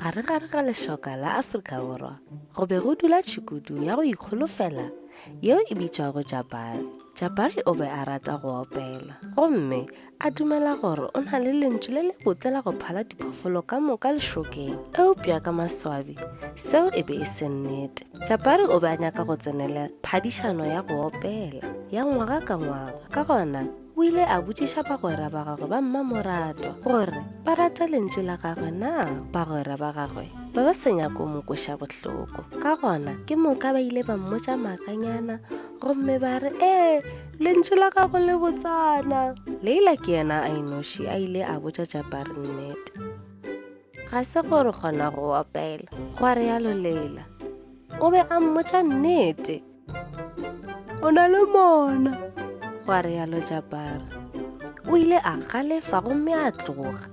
Gare-gare ga lešoka la Afrika Borwa go be go dula tšhukudu ya go ikholofela yeo e bitšwago Jabari. Jabari o be a rata go opela gomme a dumela gore o na le lentšu le lebotse la go phala diphoofolo ka moka lešokeng. Eupša ka maswabi, seo e be e se nnete. Jabari o be a nyaka go tsenela phadišano ya go opela ya ngwaga ka ngwaga. Ka gona, o ile a botšiša bagwera ba gagwe ba mmamoratwa gore ba rata lentšu la gagwe na. Bagwera ba gagwe ba ba sa nyako mo kweša bohloko. Ka gona, ke moka ba ile ba mmotša maakanyana gomme ba re, Ee, lentšu la gago le botsana. Leila ke yena a inoši a ile a botša Jabari nnete. Ga se gore kgona go opela, gwa realo Leila. O be a mmotša nnete. O na le mona, gwa realo Jabari. O ile a galefa gomme a tloga.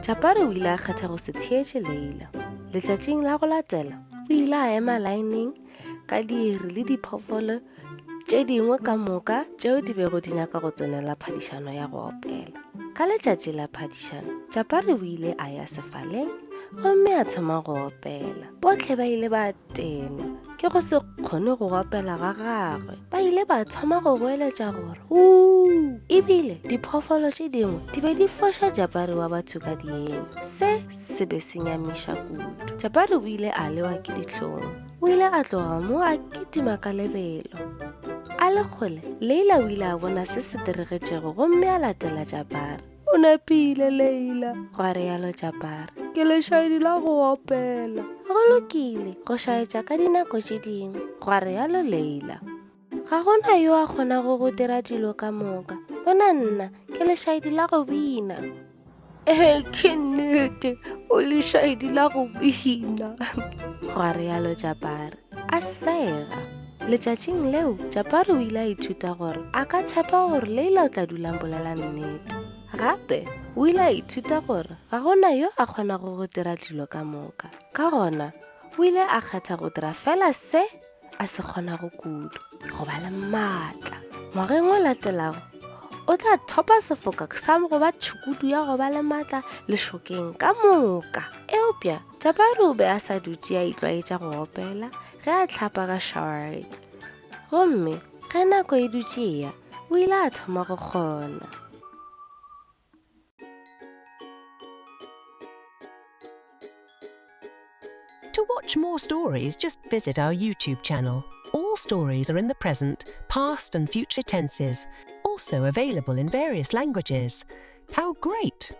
Jabari o ile a kgetha go se theetše Leila. Letšatšing la go latela, o ile a ema laeneng ka diiri le diphoofolo tše dingwe ka moka tšeo di bego di nyaka go tsenela phadišano ya go opela. Ka letšatši la phadišano, Jabari o ile a ya sefaleng gomme a thoma go opela. Bohle ba ile ba tenwa ke go se kgone go opela ga gagwe. Ba ile ba thoma go goeletša gore uu! Ebile diphoofolo tše dingwe di be di foša Jabari wa batho ka dienywa. Se se be se nyamiša kudu. Jabari o ile a lewa ke dihlong. O ile a tloga mo a kitima ka lebelo. A le kgole, Leila o ile a bona se se diregetšego gomme a latela Jabara. O nepile, Leila, gwa realo Jabara. Ke lešaedi la go opela. Go lokile go šaetša ka dinako tše dingwe, gwa realo Leila. Ga go na yo a kgonago go dira dilo ka moka. Bona nna, ke lešaedi la go bina. Ee, ke nnete, o lešaedi la go bina, gwa realo Jabari, a sega. Letšatšing leo, Jabari o ile a ithuta gore a ka tshepa gore Leila o tla dula bolela nnete. Gape o ile a ithuta gore ga go na yo a kgonago go dira dilo ka moka. Ka gona, o ile a kgetha go dira fela se a se kgonago kudu go ba le maatla ngwageng o latelago o tla thopa sefoka sa go ba tšhukudu ya go ba le maatla lešokeng ka moka eupša jabari o be a sa dutše a itlwaetša go opela ge a hlapa ka showereng gomme ge nako e dutše e ya o ile a thoma go kgona To watch more stories, just visit our YouTube channel. All stories are in the present, past, and future tenses, also available in various languages. How great!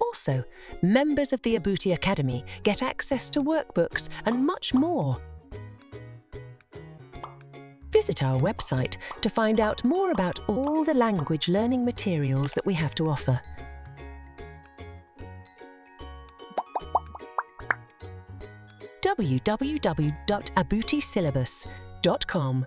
Also, members of the Abuti Academy get access to workbooks and much more. Visit our website to find out more about all the language learning materials that we have to offer. www.abutisyllabus.com.